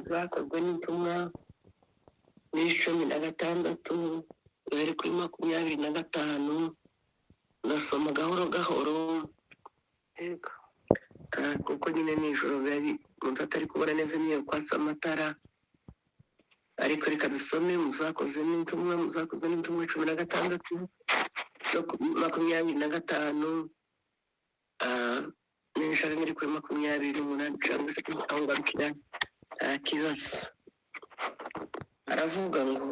Zakozwe n'intumwa ni 16, uhere kuri 25. Ndasoma gahoro gahoro. Yego. Kuko nyine nijoro biba umuntu atari kubona neza niyo kwatsa amatara, ariko reka dusome mu Zakozwe n'Intumwa, mu Zakozwe n'Intumwa 16 no 25, n'inshaka nkiri kuri 28 cyangwa se aho ngarukira, nta kibazo. Aravuga ngo: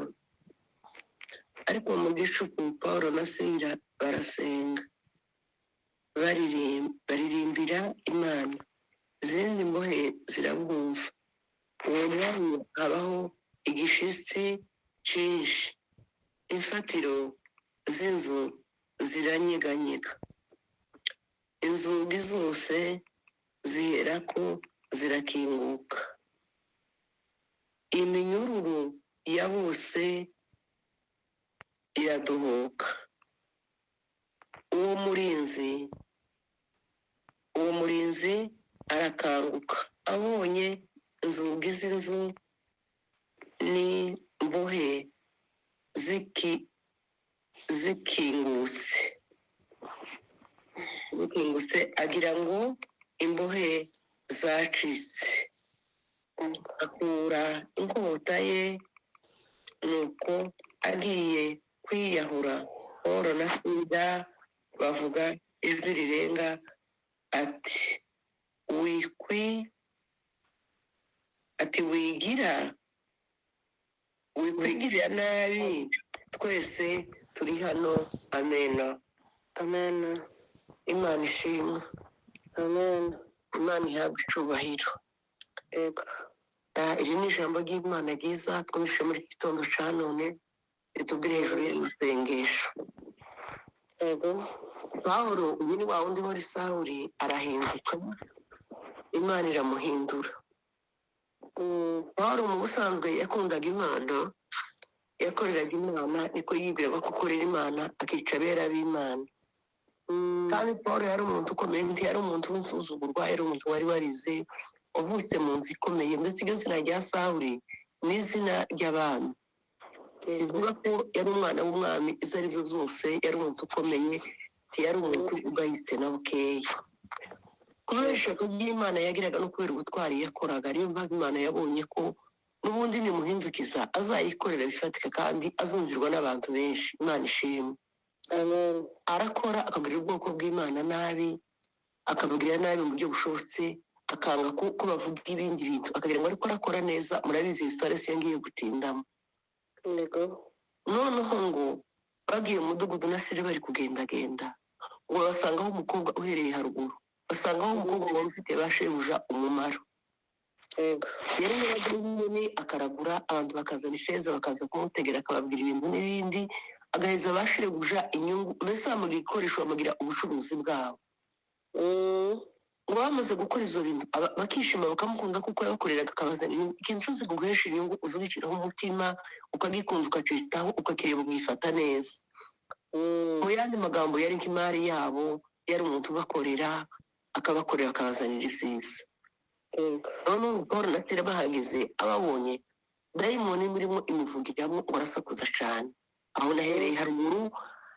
"Ariko mu gicuku Pawulo na Sila barasenga, baririmbira Imana, izindi mbohe zirabumva. Uwo mwanya habaho igishitsi cyinshi, imfatiro z'inzu ziranyeganyega, inzugi zose ziherako zirakinguka, iminyururu ya bose iradohoka. Uwo murinzi arakanguka, abonye inzugi z'inzu n'imbohe zikingutse, agira ngo imbohe zacitse, akura inkota ye, nuko agiye kwiyahura, Pawulo na Sila bavuga ijwi rirenga ati wikwi ati wigira wikwigirira nabi, twese turi hano. Amena." Amen. Imana ishimwe. Amen. Imana ihabwe icubahiro. Yego. Iri ni ijambo ry'Imana ryiza twumvise muri iki gitondo ca none, ritubwira hejuru y'amasengesho. Yego. Pawulo uyu ni wa wundi wari Sawuli, arahinduka, Imana iramuhindura. Pawulo mu busanzwe yakundaga Imana, yakoreraga Imana, niko yibwiraga ko akorera Imana, akica abera b'Imana. Kandi Paul yari umuntu ukomeye, ntiyari umuntu w'insuzugurwa, yari umuntu wari warize, wavutse mu nzu ikomeye. Ndetse iryo zina rya Sawuli ni izina ry'abami, bivuga ko yari umwana w'umwami. Izo ari zo zose yari umuntu ukomeye, ntiyari umuntu ugayitse na bukeya. Kubera ishyaka ry'Imana yagiraga no kubera ubutwari yakoraga, niyo mpamvu Imana yabonye ko n'ubundi nimuhindukiza azayikorera bifatika kandi azumvirwa n'abantu benshi. Imana ishimwe. Amen. Arakora, akagirira ubwoko bw'Imana nabi, akabugirira nabi mu buryo bushobotse, akanga ko bavuga ibindi bintu, akagira ngo ariko arakora neza. Murabizi iyi histoire, siyo ngiye gutindamo. Yego. Noneho ngo bagiye mu mudugudu na Sire, bari kugendagenda, ngo basangaho umukobwa uhereye haruguru, basangaho umukobwa wari ufite ba shebuja umumaro. Yari yaragira inyoni, akaragura, abantu bakazana ifeza, bakaza kumutegera, akababwira ibintu n'ibindi, agaheza ba shebuja inyungu, mbese bamugira ibikoresho, bamugira ubucuruzi bwabo. Ngo bamaze gukora ibyo bintu, bakishima, bakamukunda kuko yabakoreraga akabazana inyungu. Ikintu cyose kuguhesha inyungu uzubikiraho umutima, ukagikunda, ukacitaho, ukakireba, ukifata neza. Mu yandi magambo, yari nk'imari yabo, yari umuntu ubakorera, akabakorera, akabazanira ibyiza. Noneho Paul na Sila bahageze, ababonye, dayimoni imurimo imuvugiramo ngo arasakuza cyane. Aho nahereye haruguru,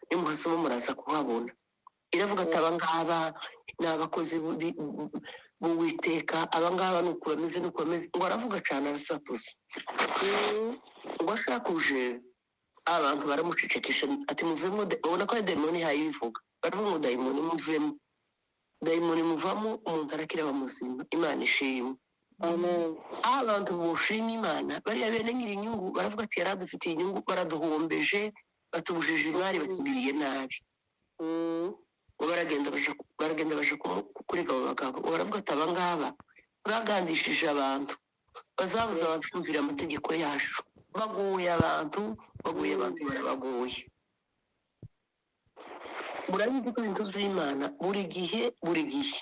nimuhasoma muraza kuhabona. Iravuga ati: "Aba ngaba ni abakozi b'Uwiteka, aba ngaba ni uku bameze, ni uku bameze." Ngo aravuga cyane, arasakuza. Ngo ashakuje, abantu baramucecekesha, ati: "Muvemo." Ubona ko ari dayimoni ihaye ibivuga. Baravuga ngo: "Dayimoni muvemo." Dayimoni muvamo, umuntu arakira, aba muzima. Imana ishimwe. Amen. Aho abantu boshima Imana, bariya bene nyiri inyungu baravuga ati: "Yari adufitiye inyungu, baraduhombeje, batubujije imari, batugiriye nabi." Ngo baragenda baja kurega abo bagabo. Ngo baravuga ati: "Aba ngaba bagandishije abantu, bazabuza abantu kumvira amategeko yacu, baguye abantu, baguye abantu, barabaguye." Murabizi ko ibintu by'Imana buri gihe, buri gihe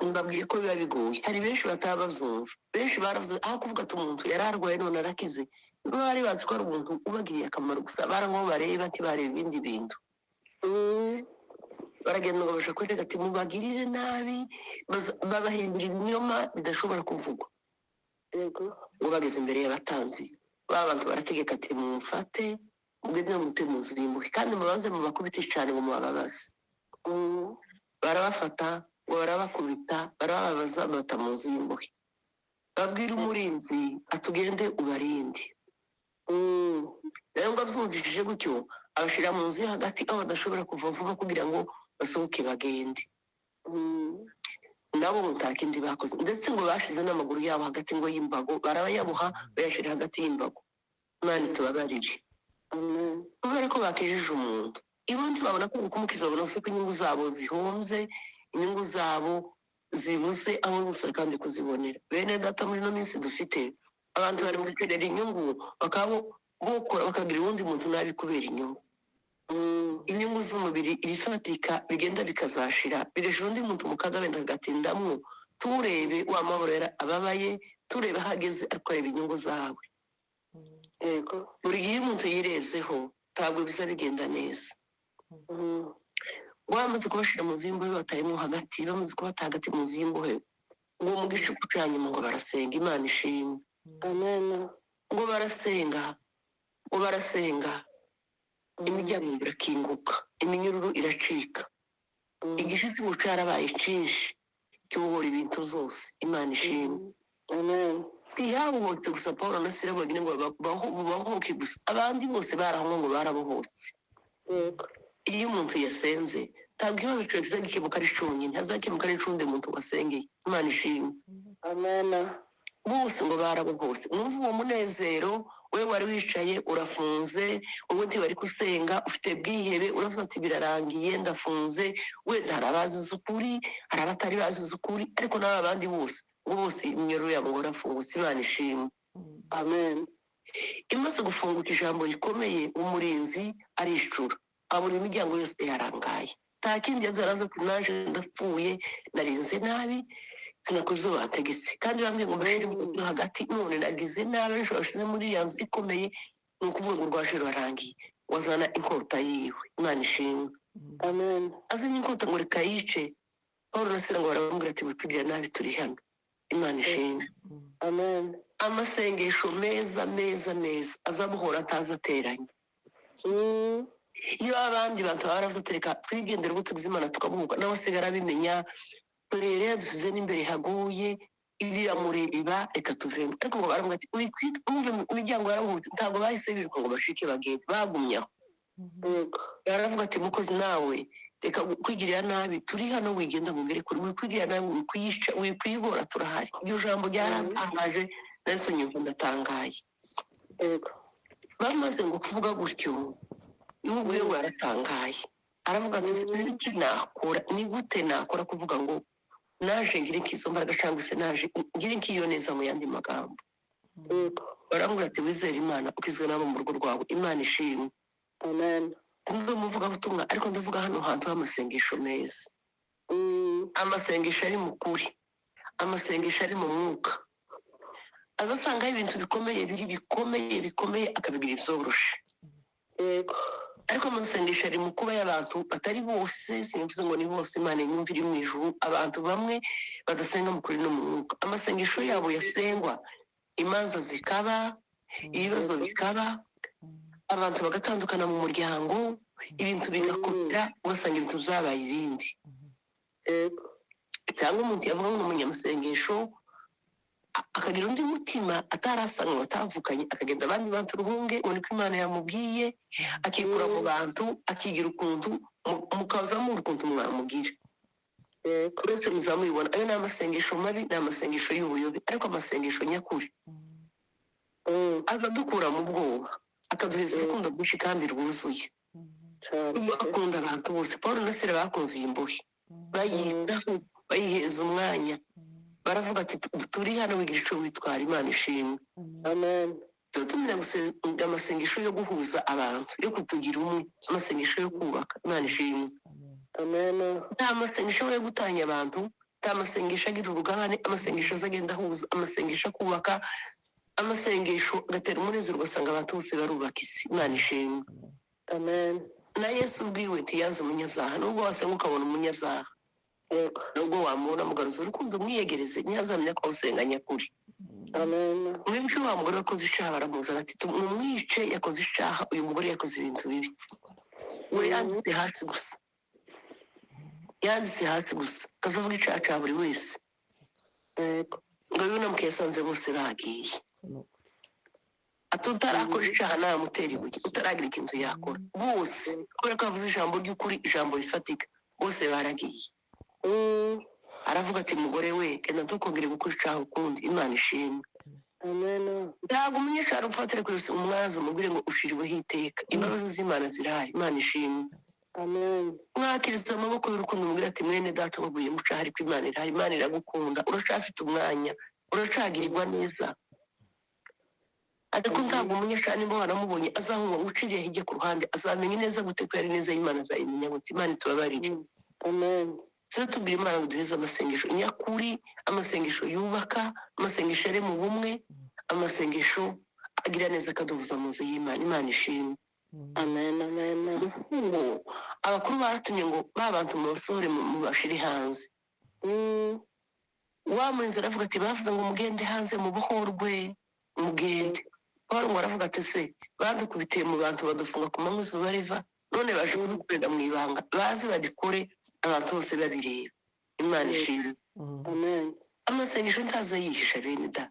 mbabwiye ko biba bigoye. Hari benshi bataba babyumva, benshi baravuze aho kuvuga ati: "Umuntu yari arwaye none arakize." Bari bazi ko ari umuntu ubagiriye akamaro gusa, baranywa bareba, ntibareba ibindi bintu. Baragenda ngo baja kwereka ati mubagirire nabi, babahindura ibinyoma bidashobora kuvugwa. Yego. Ngo bageze imbere y'abatambyi, ba bantu barategeka ati mumfate mugende mute mu nzu y'imbohe, kandi mubanze mubakubite cyane ngo mubababaze. Barabafata ngo barabakubita, barababaza, babata mu nzu y'imbohe. Babwira umurinzi atugende ubarinde. Nawe ngo abyumvishije gutyo abashyira mu nzu yo hagati aho badashobora kuva vuba kugira ngo basohoke bagende. Nabo ngo nta kindi bakoze, ndetse ngo bashize n'amaguru yabo hagati ngo y'imbago, barabayaboha bayashyira hagati y'imbago. Imana itubabarire. Amen. Kubera ko bakijije umuntu, ibundi babona ko kumukiza, babona ko inyungu zabo zihombye, inyungu zabo zibuze aho zose kandi kuzibonera. Bene data, muri ino minsi dufite abantu bari mu gukenera inyungu, bakaba bokora bakagira uwundi muntu nabi kubera inyungu. Inyungu z'umubiri, ibifatika bigenda bikazashira, bigashyira undi muntu mu kaga, wenda agatindamwo. Turebe wa mahoro ababaye, turebe aho ageze, ariko areba inyungu zawe. Yego. Buri gihe iyo umuntu yirebyeho ntabwo biza bigenda neza. Bamaze kubashyira mu nzu y'imbohe, batayemo hagati, bamaze kubata hagati mu nzu y'imbohe, ngo mu gicuku cya nyuma ngo barasenga. Imana ishimwe. Amen. Ngo barasenga, ngo barasenga, imiryango irakinguka, iminyururu iracika. Igishyitsi cyarabaye cyinshi cyubohora ibintu zose. Imana ishimwe. Amen. Ntihabohoke gusa Paul na Sila bonyine ngo babohoke gusa, abandi bose barahomwe ngo barabohotse. Yego. Iyo umuntu yasenze ntabwo ikibazo cyawe kizakemuka ari cyonyine, hazakemuka ari cy'undi muntu wasengeye. Imana ishimwe. Amen. Bose ngo barabohotse. Mwumva uwo munezero, wowe wari wicaye urafunze, wowe ntibari gusenga, ufite bwihebe, uravuze ati birarangiye ndafunze. Wenda hari abazize ukuri, hari abatari bazize ukuri, ariko n'aba bandi bose ngo bose iminyururu yabo ngo barafungutse. Imana ishimwe. Amen. Imaze gufunguka, ijambo rikomeye, umurinzi arishura abona imiryango yose yarangaye. Nta kindi yaza, araza ati naje ndapfuye, narinze nabi, sinakora ibyo bategetse, kandi bambwiye ngo mbashyire mu nzu hagati, none nagize nabi, ejo bashize muri iriya nzu ikomeye. Ni ukuvuga ngo urwaje rurarangiye. Wazana inkota yiwe. Imana ishimwe. Amen. Azanye inkota ngo reka yice Paul na Sila, ngo baramubwira ati wikwigira nabi, turi hano. Imana ishimwe. Amen. Amasengesho meza meza meza azamuhora ataza ateranye. Iyo abandi bantu baba baravuze ati reka twigendere ubwo tugize Imana tukamuhuka, nawe asigara abimenya, dore rero yadusize n'imbere haguye, ibiramureba, reka tuvemo. Ariko ngo baravuga ati wumve imiryango yarahuze, ntabwo bahise biruka ngo bashike bagende, bagumye aho. Yego. Baravuga ati mukozi nawe reka kwigirira nabi, turi hano, wigenda ngo ugere kure, wikwigirira nabi, wikwiyica, wikwigora, turahari. Iryo jambo ryaratangaje, nahise nyumva ndatangaye. Yego. Bamaze ngo kuvuga gutyo, n'ubu we ngo yaratangaye, aravuga ati niki nakora, ni gute nakora kuvuga ngo naje ngire nk'izo mbaraga, cyangwa se naje ngire nk'iyo neza mu yandi magambo. Yego. Baramubwira ati wizere Imana ukizwe n'abo mu rugo rwawe. Imana ishimwe. Amen. Ndi umuvugabutumwa, ariko ndavuga hano hantu h'amasengesho meza, amasengesho ari mu kuri, amasengesho ari mu mwuka, azasangaho ibintu bikomeye biri bikomeye bikomeye akabigira ibyoroshe. Yego. Ariko amasengesho ari mu kuba y'abantu batari bose, simvuze ngo ni bose, Imana inyumva iri mu ijuru, abantu bamwe badasenga mu kuri no mu mwuka, amasengesho yabo yasengwa imanza zikaba, ibibazo bikaba, abantu bagatandukana mu muryango, ibintu bigakomera, ugasanga ibintu byabaye ibindi. Yego. Cyangwa umuntu yavuga ngo ni umunyamasengesho, akagira undi mutima atarasanga batavukanye, akagenda abandi bantu uruhunge ngo niko Imana yamubwiye, akikura mu bantu, akigira ukuntu mukavamo ukuntu mwamugira. Yego. Mwese muzaba mubibona, ayo ni amasengesho mabi, ni amasengesho y'ubuyobe. Ariko amasengesho nyakuri aza adukura mu bwoba, akaduheza urukundo rwinshi kandi rwuzuye. Cyane. Akunda abantu bose. Paul na Sila bakunze iyi mbohe, bayitaho, bayiheza umwanya, baravuga ati turi hano, wigira ico witwara. Imana ishimwe. Amen. Tuba tumenya gusenga amasengesho yo guhuza abantu, yo kutugira umwe, amasengesho yo kubaka. Imana ishimwe. Amen. Nta masengesho yo gutanya abantu, nta masengesho agira urugabane, amasengesho azagenda ahuza, amasengesho akubaka, amasengesho agatera umunezero, ugasanga abantu bose barubaka isi. Imana ishimwe. Amen. Na Yesu ubwiwe ntiyanze umunyabyaha. Nubwo wasenga ukabona umunyabyaha, Yego. nubwo wamubona, mugaruza urukundo, umwiyegereze, ntiyazamenya ko usenga nyakuri. Amen. Mwebwe, wa mugore wakoze icyaha baramuzana, ati mumwice, yakoze icyaha, uyu mugore yakoze ibintu bibi. We yanditse hasi gusa, yanditse hasi gusa, akazavuga icyaha cya buri wese. Yego. Ngo yunamuke, yasanze bose bagiye, ati utarakora icyaha namutera ibuye, utaragira ikintu yakora. Bose, kubera ko yavuze ijambo ry'ukuri, ijambo rifatika, bose baragiye. Aravuga ati mugore we, genda, ntukongere gukora icyaha ukundi. Imana ishimwe. Amen. Ntabwo umunyecyaha ufatire kuri umwanzi, umubwire ngo ushiriweho iteka. Imbabazi z'Imana zirahari. Imana ishimwe. Amen. Mwakiriza amaboko y'urukundo, umubwire ati mwene data, waguye mu cyaha, ariko Imana irahari, Imana iragukunda, uracyafite umwanya, uracagirirwa neza. Ariko ntabwo umunyecyaha, nimba waramubonye azahunga ngo uciriye hirya ku ruhande, azamenya neza gute ko yari neza y'Imana? Azayimenya gute? Imana itubabarire. Amen. Tujye tubwira Imana ngo duheze amasengesho nyakuri, amasengesho yubaka, amasengesho ari mu bumwe, amasengesho agira neza, akaduhuza mu nzu y'Imana. Imana ishimwe. Amen. Amen. Ngo abakuru baratumye ngo ba bantu mubasohore, mubashire hanze. Wa murinzi aravuga ati bavuze ngo mugende hanze, mubohorwe, mugende. Paul ngo aravuga ati se badukubitiye mu bantu, badufunga ku manywa izuba riva, none baje kudukorera mu ibanga? Baze babikore abantu bose babireba. Imana ishimwe. Amen. Amasengesho ntaza yihisha, bene da.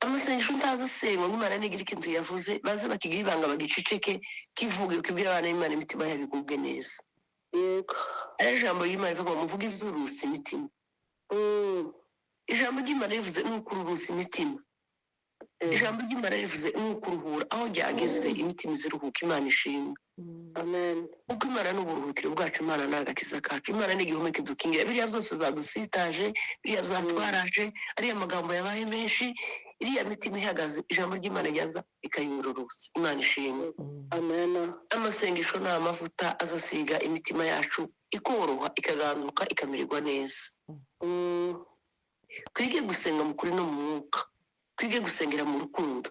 Amasengesho ntaza asengwa ngo Imana nigira ikintu yavuze baze bakigira ibanga, bagiceceke, kivuge, ukibwira abana b'Imana, imitima yabo igubwe neza. Yego. Ari ijambo ry'Imana rivuga ngo muvuge ibyururutsa imitima. Ijambo ry'Imana rivuze ni ukuruhutsa imitima. Ijambo ry'Imana rivuze ni ukuruhura aho ryageze, imitima iziruhuka. Imana ishimwe. Amen. Kuko Imana ni uburuhukiro bwacu, Imana ni agakiza kacu, Imana ni igihome kidukingira. Biriya byose zadusitaje, biriya byatwaraje, ariya magambo yabaye menshi, iriya mitima ihagaze, ijambo ry'Imana ryaza ikayururutsa. Imana ishimwe. Amen. Amasengesho ni amavuta azasiga imitima yacu, ikoroha, ikaganduka, ikamererwa neza. Twige gusenga mu kuri no mu mwuka, twige gusengera mu rukundo,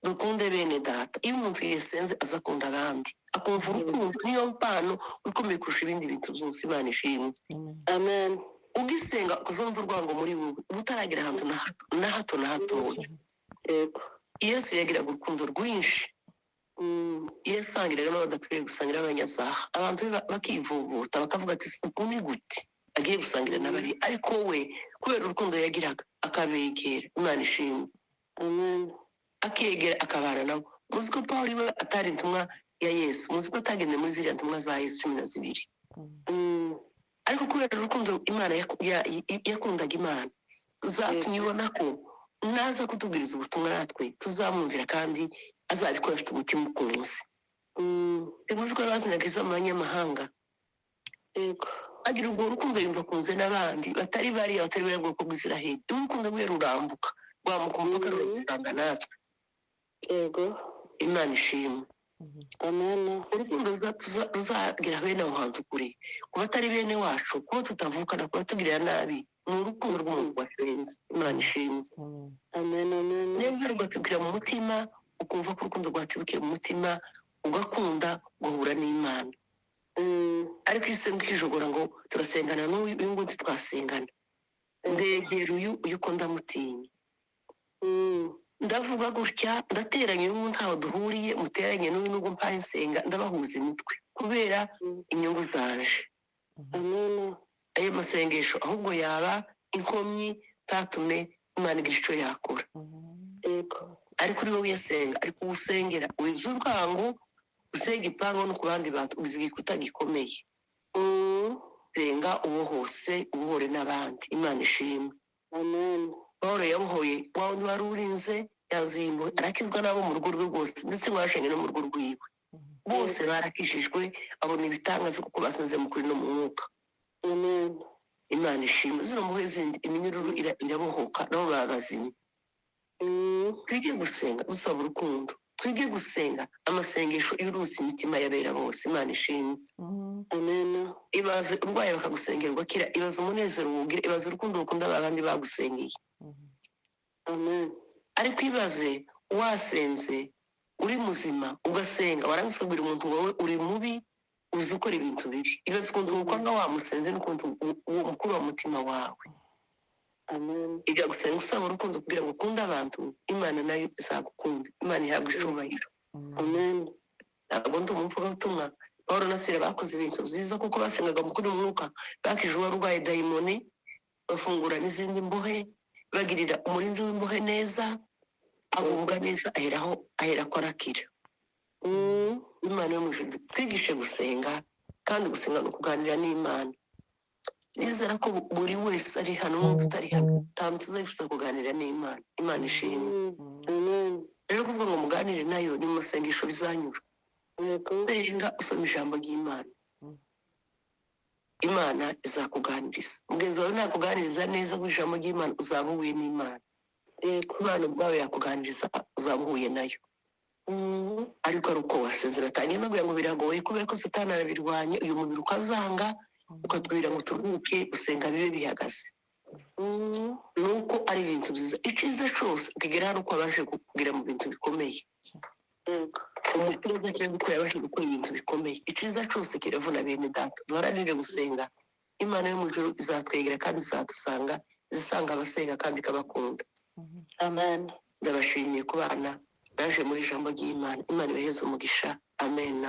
dukunde bene data. Iyo umuntu yasenze aza akunda abandi, akumva urukundo niyo mpano ikomeye kurusha ibindi bintu byose. Imana ishimwe. Amen. Ugisenga ukazumva urwango muri wowe, uba utaragera ahantu na hato na hato na hatoya. Yego. Yesu yagiraga urukundo rwinshi. Iyo asangiraga n'abadakwiriye gusangira, abanyabyaha, abantu be bakivuvuta, bakavuga ati uku ni gute agiye gusangira n'abari? Ariko we kubera urukundo yagiraga akabegera. Imana ishimwe. Amen. Akegera, akabana nabo. Muzi ko Pawulo iwe atari intumwa ya Yesu, muzi ko atagendeye muri ziriya ntumwa za Yesu 12. Ariko kubera urukundo Imana yakundaga Imana, zatumye ubona ko naza kutubwiriza ubutumwa natwe tuzamwumvira, kandi azabikora afite umutima ukunze. Inkuru bazinaga izo mu banyamahanga. Yego. Agira urwo rukundo, yumva akunze n'abandi batari bariya, batari bariya bwoko bw'Isiraheli. Urukundo rwe rurambuka, rwambuka umupaka, rurasanga natwe. Yego. Imana ishimwe. Amen. Urukundo ruzagera bene aho hantu kure, ku batari bene wacu, kuba tutavukana, kuba tugirira nabi, ni urukundo rw'umuntu wasenze. Imana ishimwe. Amen. Amen. Niba rugatubwira mu mutima, ukumva ko urukundo rwatubukiye mu mutima, ugakunda, ugahura n'Imana. Ariko iyo usenga ukijogora ngo turasengana n'uyu, uyu nguyu ntitwasengana, ndegera uyu, uyu ko ndamutinya, ndavuga gutya, ndateranya uyu nguyu ntaho duhuriye, muteranye n'uyu nubwo mpaye nsenga, ndabahuza imitwe kubera inyungu zanje. Amen. Ayo masengesho ahubwo yaba inkomyi, tatume Imana igira icyo yakora. Yego. Ariko uri wowe uyasenga, ariko uwusengera wiza urwango, usenga ipangu no ku bandi bantu, uziga igikuta gikomeye. Senga ubohose, ubohore n'abandi. Imana ishimwe. Amen. Paul yabohoye wa wundi wari urinze yazuye imbohe, arakizwa n'abo mu rugo rwe rwose, ndetse ngo yashenge no mu rugo rwiwe bose barakijijwe, abona ibitangaza kuko basenze mu kuri no mu mwuka. Amen. Imana ishimwe. Zino mbohe zindi, iminyururu irabohoka, nabo baba bazima. Twige gusenga dusaba urukundo, twige gusenga amasengesho yurutse imitima y'abera bose. Imana ishimwe. Amen. Ibaze urwaye bakagusengera ugakira, ibaze umunezero wugira, ibaze urukundo rukunda abandi bagusengeye. Amen. Ariko ibaze wasenze Uri muzima ugasenga, warangiza ukabwira umuntu wowe uri mubi, uzi ukora ibintu bibi. Ibaze ukuntu ukwanga wamusenze n'ukuntu uwo mukuru wa mutima wawe. Amen. Iga gusenga usaba urukundo kugira ngo ukunde abantu, Imana nayo izagukunda. Imana ihabwa icubahiro. Amen. Ntabwo ndi umuvugabutumwa. Pawulo na Sila bakoze ibintu byiza kuko basengaga mu kuri mwuka, bakije uwari urwaye dayimoni, bafungura n'izindi mbohe, bagirira umurinzi w'imbohe neza, agubwa neza, aheraho aherako arakira. Imana yo mu ijuru twigishe gusenga, kandi gusenga ni ukuganira n'Imana. Nizera ko buri wese ari hano n'undi utari hano, nta muntu uzayifuza kuganira n'Imana. Imana ishimwe. Amen. Rero kuvuga ngo muganire nayo ni mu masengesho bizanyura. Yego. Senga usoma ijambo ry'Imana, Imana izakuganiriza. Mugenzi wawe nakuganiriza neza ku ijambo ry'Imana, uzaba uhuye n'Imana. Yego. Imana ubwawe yakuganiriza, uzaba uhuye nayo. Ariko ari uko wasezera. Tangiye mbabwira ngo biragoye kubera ko Satani arabirwanya, uyu mubiri ukazanga, ukatubwira ngo turuhuke gusenga bibe bihagaze. Nuko ari ibintu byiza, icyiza cyose ukigera hano uko wabashe kugera mu bintu bikomeye. Yego. Umukuru udakiza uko yabashe gukora ibintu bikomeye. Icyiza cyose kiravuna. Bene data, duharanire gusenga. Imana yo mu ijuru izatwegera kandi izadusanga, izisanga abasenga kandi ikabakunda. Amen. Ndabashimiye ku bana naje muri ijambo ry'Imana. Imana ibaheze umugisha. Amen.